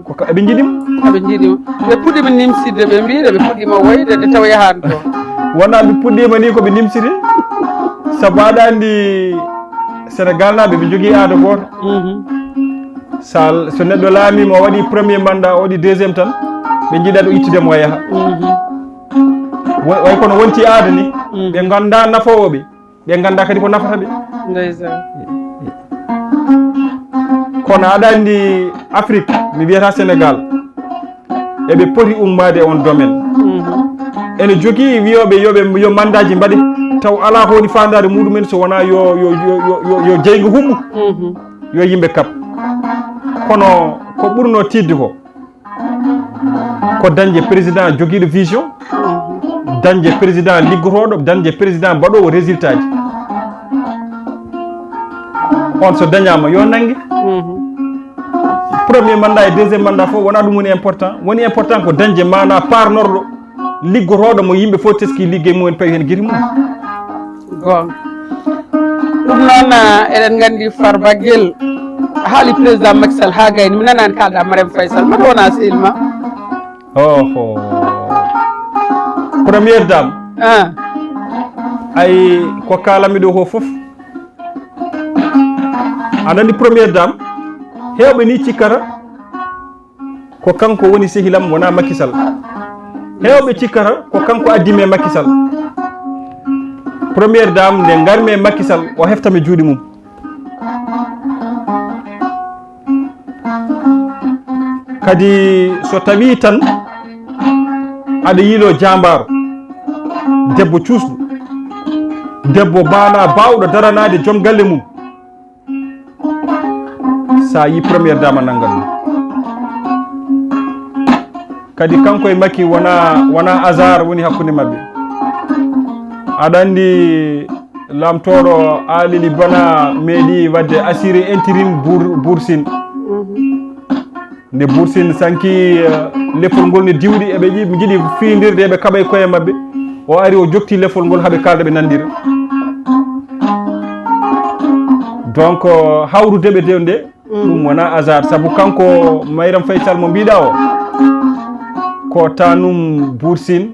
Ko ka, eɓe njiɗi mo. Eɓe njiɗi mo. Ɓe puɗɗiima nimsitde, ɓe mbiɗa ɓe puɗɗiima woyde, nde tawa yahaani toon. Wonaa ɓe puɗɗiima ni ko ɓe nimsiri. Sabu aɗa anndi Sénégal naaɓe ɓe njogii aada gooto. Sa, so neɗɗo laamiima, o waɗi premier mandat, o waɗi deuxième tan, ɓe njiɗat o ittude mo o yaha. Wa-, way kono wonti aada ni, ɓe nganndaa nafoowo ɓe. Ɓe nganndaa kadi ko nafata ɓe. Ndeysaan. Kono aɗa anndi Afrique, mi wiyata Sénégal, eɓe poti ummaade e on domaine. Ene jogii wiyooɓe yo ɓe, yo mandaaji mbaɗe, taw alaa ko woni faandaare muɗumen so wonaa yo, yo, yo, yo, yo, yo jeynge huɓɓu, yo yimɓe kab. Kono ko ɓurnoo tiiɗde ko, ko dañde président jogiiɗo vision, dañde président liggotooɗo, dañde président mbaɗoowo résultat ji. On so dañaama, yo nannge. Premier mandat e deuxième mandat fof, wonaa ɗum woni important. Woni important ko dañde maanaa paarnorɗo, liggotooɗo mo yimɓe fof teskii liggey mum en, pawi heen gite mum. Goonga. Ɗum noon, ah, eɗen nganndi Farba Guel, a haali président Macky Sall haa gayni, mi nanaani kaalɗa Marème Faye Sall, mbaɗa wona sehil ma? Oho. Première dame. Ah. Ay, ko kaalammi ɗo ko fof. Aɗa anndi première dame, heewɓe ni cikkata ko kanko woni sehilam, wonaa Macky Sall. Heewɓe cikkata ko kanko addi mi e Macky Sall. Première dame, nde ngarmi e Macky Sall, o heftami juuɗe mum. Kadi so tawii tan aɗa yiiloo jaambaaro, debbo cuusɗo, debbo maanaa baawɗo daranaade joom galle mum, sa yi première dame a nanngat ɗum. Kadi kanko e Macky wona, wona hasard woni hakkunde maɓɓe. Aɗa anndi laamtooɗo Alili Bana meeɗi waɗde assuré intérim Bour, Bour Sine. Nde Bour Sine sanki, eh, lefol ngol ne diwɗi, eɓe ƴi-, njiɗi fiindirde, eɓe kaɓa e koye maɓɓe. O ari, o jokti lefol ngol, haɓe kaalda, ɓe nanndira. Donc, eh, hawrude ɓe de nde, ɗum wonaa hasard, sabu kanko Mayram Faye Sall mo mbiɗa o, ko tanum Bour Sine,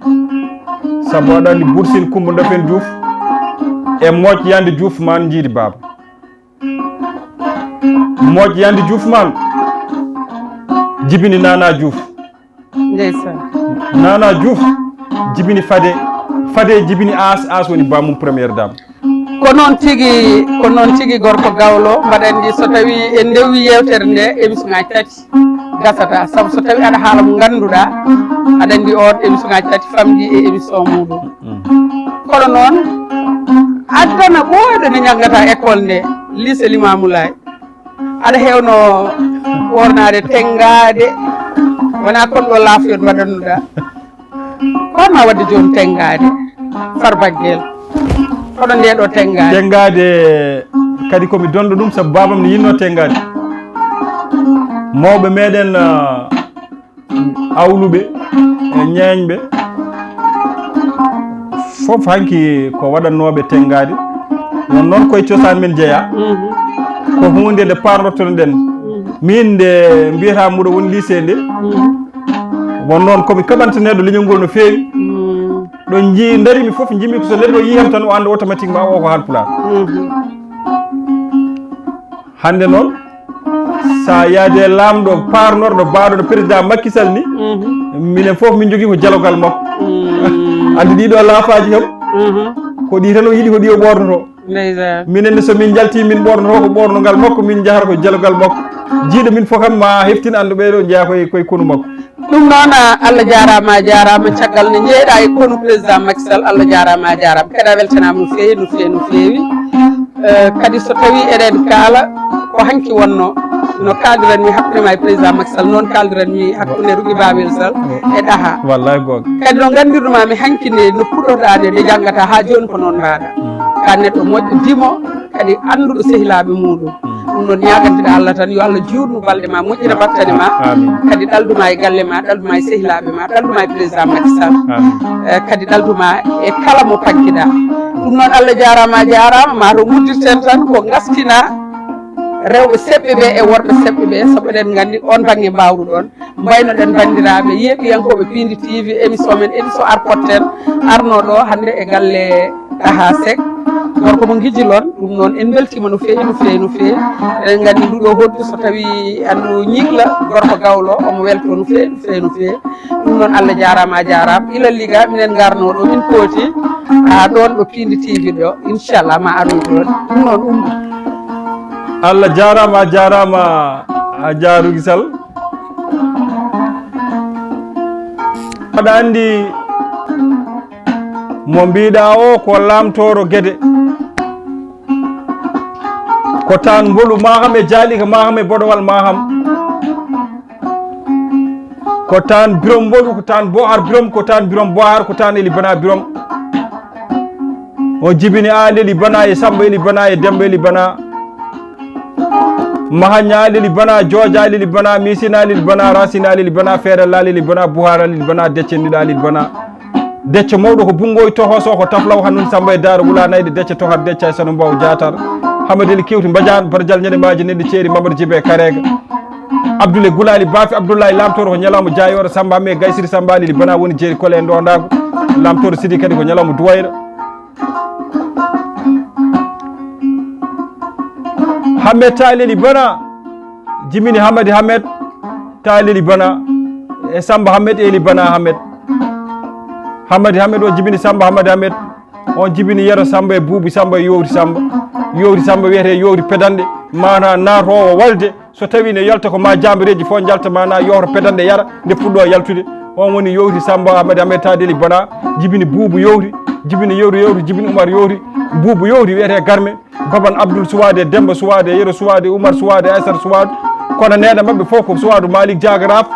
sabu aɗa anndi Bour Sine Coumba Ndoffène Diouf e moƴƴande Diouf man njiidi baaba. Moƴƴande Diouf man jibini Nana Diouf. Ndeysaan. Nana Diouf jibini Fade, Fade jibini As, As woni bamum première dame. Ko noon tigi, ko noon tigi gorko gawlo, mbaɗa anndi so tawii en ndewi yeewtere nde, émission ngaji tati gasata, sabu so tawii aɗa haala mo ngannduɗaa, aɗa anndi on émission ngaji tati famɗi e émission muɗum. Kono noon, addana ɓooyɗo nde ñanngata école nde, lycée Limamou Laye. Aɗa heewno wornaade tenngaade, wonaa kon ɗo laafiyon mbaɗannuɗaa. Ko ma waɗde jooni tenngaade, Farba Guel? Kono nde ɗo tenngaade. Tenngaade kadi ko mi donɗo ɗum, sabu baabam ne yinnoo tenngaade. Mawɓe meɗen, ah, awluɓe e ñeeñɓe fof hanki ko waɗannooɓe tenngaade. Won noon koye cosaan men jeyaa. Ko huunde nde paarnortono-ɗen. Min nde mbiyata mbuɗo woni lycée nde. Won noon ko mi kaɓantaneeɗo leñol ngol no feewi. Ɗo njii, ndari mi fof, njimmi ko so neɗɗo yii yam tan, o annda automatiquement o ko Haalpulaar. Hannde noon, So a yaade e laamɗo paarnorɗo baaɗo no président Macky Sall ni, minen fof min njogii ko jalogal makko. Anndi ɗiɗo laafaaji kam, ko ɗi tan o yiɗi, ko ɗi o ɓoornotoo. Ndeysaan. Minen ne, so min njaltii, min ɓoornotoo ko ɓoornongal makko, min njahata ko jalogal makko. Jiiɗo min fof kam ma heftin, anndu ɓeeɗo njeyaa koye, koye konu makko. Ɗum noon, a, Allah jaaraama, a jaaraama. Caggal nde njeyɗaa e konu président Macky Sall, Allah jaaraama, a jaaraama. Kadi a weltanaama no feewi, no feewi, no feewi. Eh, kadi so tawii eɗen kaala, ko hanki wonnoo, no kaaldiranmi hakkunde ma e président Macky Sall, noon kaaldiranmi hakkunde Rougui Babel Sall e Ɗaha. Wallaahi goonga. Kadi no nganndirɗumaa mi hanki nde, no puɗɗoɗaa nde, nde janngataa haa jooni ko noon mbaɗaa. Ka neɗɗo moƴƴo, dimo, kadi annduɗo sehilaaɓe muuɗum. Ɗum noon, ñaaganteɗaa Allah tan, yo Allah juutnu balɗe ma, moƴƴina battane ma. Amin. Kadi ɗaldu ma e galle ma, ɗaldu ma e sehilaaɓe ma, ɗaldu ma e président Macky Sall. Amin. Eh, kadi ɗaldu ma e kala mo paggiɗaa. Ɗum noon, Allah jaaraama, a jaaraama, ma to nguddirten tan ko ngastina rewɓe seɓɓe ɓe e worɓe seɓɓe ɓe, sabu eɗen nganndi on bannge mbaawruɗon. Mbaynoɗen banndiraaɓe yeeɓiyankooɓe Piindi T V, émission men, émission Arpotten, arnoo ɗo hannde e galle Ɗaha Seck, gorko mo Ngijilon. Ɗum noon, en mbeltiima no feewi, no feewi, no feewi. Eɗen nganndi nduɗo hoddu, so tawii andu ñiigla gorko gawlo, omo weltoo no feewi, no feewi, no feewi. Ɗum noon, Allah jaaraama, a jaaraama. Ila Liga, minen ngarnoo ɗo, min kooti, haa ɗoon ɗo Piindi T V ɗo. Inchallah, ma aroy ɗoon. Ɗum noon, ummo. Allah jaaraama, a jaaraama, a jaarugi sal. Aɗa anndi mo mbiɗa o ko laamtooro Gede. Ko taan Mbolu Maham e Jaalika Maham e Boɗowal Maham. Ko taan Birom Mbolu, ko taan Bohar Birom, ko taan Birom Bohar, ko taan Eli Bana Birom. O jibini Aali Eli Bana e Samba Eli Bana e Demba Eli Bana. Mahaña Aali Eli Bana, Jooja Aali Eli Bana, Misin Aali Eli Bana, Rasin Aali Eli Bana, Feeral Aali Eli Bana, Buhar Aali Eli Bana, Decce Ndiɗa Aali Eli Bana. Decce mawɗo ko Bunngoy Tohoso, ko Taflaw Hannun Samba e Daara Wula Nayde, Decce Tohar, Decce e Sanu Mbaw Jaatar. Hamadi Eli Kewti Mbajaan, Barjal Ñande Maaji Nelɗi Ceeri, Mamadu Jibe Kareega. Abdule Gulaali Baafi Abdullahi, laamtooro ko ñalawma jaayoore Samba Hamme, Gaysiri Samba Aali Eli Bana woni jeeri kole e ndondaagu. Laamtooro Sidi kadi ko ñalawma Duwayra. Hamed Taali Eli Bana, jimini Hamadi Hamed Taali Eli Bana e Samba Hamed Eli Bana Hamed. Hamadi Hamed o jibini Samba Hamadi Hamed. On jibini Yero Samba e Buubi Samba e Yowri Samba. Yowri Samba wiyetee Yowri Pedanɗe, maanaa naatoowo walde. So tawii ne yalta ko ma jaambareeji fof njalta, maanaa yohro pedanɗe yara nde fuɗɗo yaltude. On woni Yowri Samba Hamadi Hamed Taali Eli Bana, jibini Buubu Yowri, jibini Yowri Yowri, jibini Umar Yowri, Buubu Yowri wiyetee Garme. Baban Abdul Suwaade, Demba Suwaade, Yero Suwaade, Umar Suwaade, Aysata Suwaadu. Kono neene maɓɓe fof ko Suwaadu Malik Jagaraaf.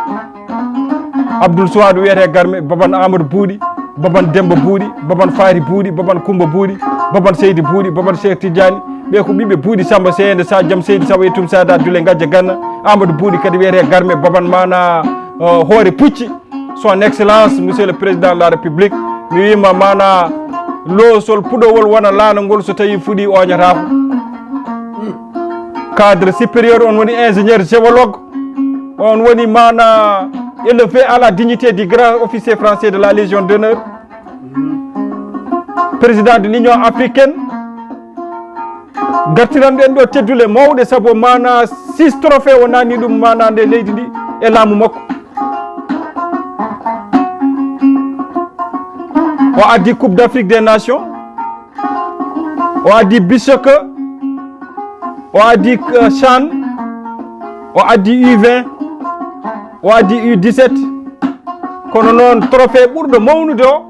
Abdul Suwaadu wiyetee Garme, baban Amadou Buuɗi, baban Demba Buuɗi, baban Fayri Buuɗi, baban Kumba Buuɗi, baban Seydi Buuɗi, baban Cheikh Tidiane. Ɓe ko ɓiɓɓe Buuɗi Samba Seyende Sa Jam Seydi Sawa e Tum Sada Dule Ngajja Ganna. Amadou Buuɗi kadi wiyetee Garme, baban maana, uh, Hoore Pucci. Son Excellence, Monsieur le Président de la République, mi wiima maana loosol puɗowol wona laana ngol so tawi fuɗi oñataako. Cadre supérieur, on woni ingénieur géologue, on woni maana élevé à la dignité du grand officier français de la Légion d'honneur, président de l'Union africaine. Gartiranɗen ɗo teddule mawɗe, sabu maana six trophée o nanni ɗum maana nde leydi ndi e laamu makko. O addi Coupe d'Afrique des Nations, o addi Bisoke, o addi, euh, CHAN, o addi U vingt, o addi U dix-sept. Kono noon, trophée ɓurɗo mawnude o,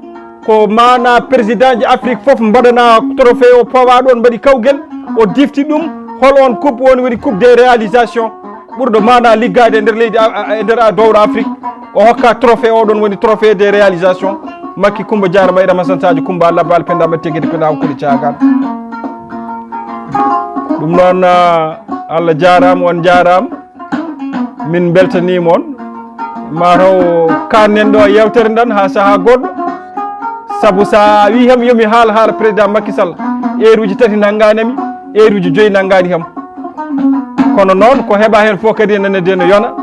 ko maana président ji Afrique fof mbaɗana trophée o, pawa ɗon, mbaɗi kawgel, o difti ɗum. Hol on coupe woni, woni coupe des réalisations, ɓurɗo maana liggaade e nder leydi a-, a-, e nder a-, dowro Afrique. O hokka trophée, oɗon woni trophée des réalisations. Makki Kumba Jaara Mayram Hasan Sadio Kumba, Allah Baal Penda Matti Gede Penda Hakkuli Caagaan. Ɗum noon, ah, Allah jaaraama, on jaaraama. Min mbeltaniima on. Mataw kaanen ɗo yewtere nden haa sahaa goɗɗo. Sabu so a wii hem yo mi haal haala président Macky Sall, eeruuji tati nanngaani mi, eeruuji joyi nanngaani hem. Kono noon, ko heɓa heen fof kadi ene nande no yona.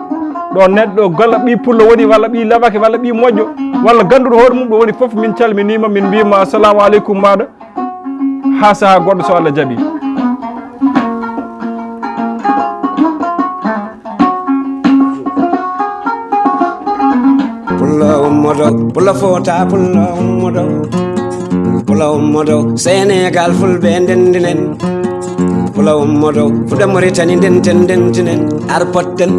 Ɗo neɗɗo, walla ɓii pullo woni, walla ɓii labake, walla ɓii moƴƴo, walla gannduɗo hoore mum ɗo woni fof, min calminiima, min mbiima assalamu aleykum maaɗa. Haa sahaa goɗɗo, so Allah jaɓi. Pulo fota, pulo ummodo. Pulo ummodo, Senegal fulɓe ndendinen. Pulo ummodo, fuɗa Moritani ndenten, ndentinen. Arpotten.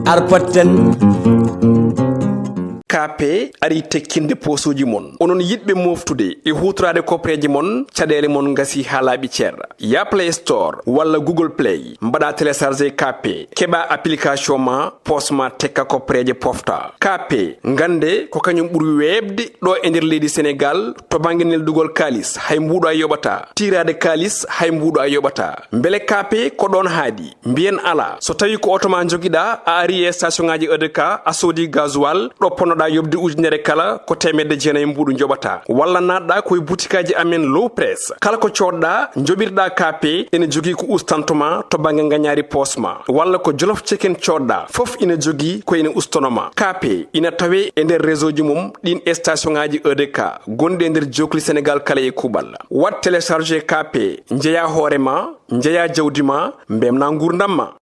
Arpotten. K P ari tekkinde poosuuji mon. Onon yiɗɓe moftude e huutoraade koppereeje mon, caɗeele mon ngasi haa laaɓi cer. Ya Play Store walla Google Play, mbaɗa télécharger K P, keɓa application ma, poos ma tekka koppereeje pofta. K P, ngannde ko kañum ɓuri weeɓde ɗo e nder leydi Senegal to bannge neldugol kaalis, hay mbuuɗo a yoɓata. Tiiraade kaalis, hay mbuuɗo a yoɓata. Mbele K P ko ɗoon haaɗi? Mbiyen alaa. So tawi ko oto ma njogiɗa, a ari e station ngaji E D K, a soodi gasoil, ɗo ponnoɗa yoɓde ujunere kala, ko teemedde jeenayi mbuuɗu njoɓata. Walla naatɗa ko e butikaji amen Low Press. Kala ko coodɗa, njoɓirɗa K P, ene jogii ko ustantoma to bannge ngañaari poos ma. Walla ko Jolof Chicken coodɗa, fof ina jogii ko ene ustonoma. K P ina tawe e nder réseau ji mum ɗin e station ngaji E D K gonɗi e nder jookli Senegal kala e kuuɓal. Waɗ télécharger K P, njeya hoore ma, njeya jawdi ma, mbemna nguurndam ma.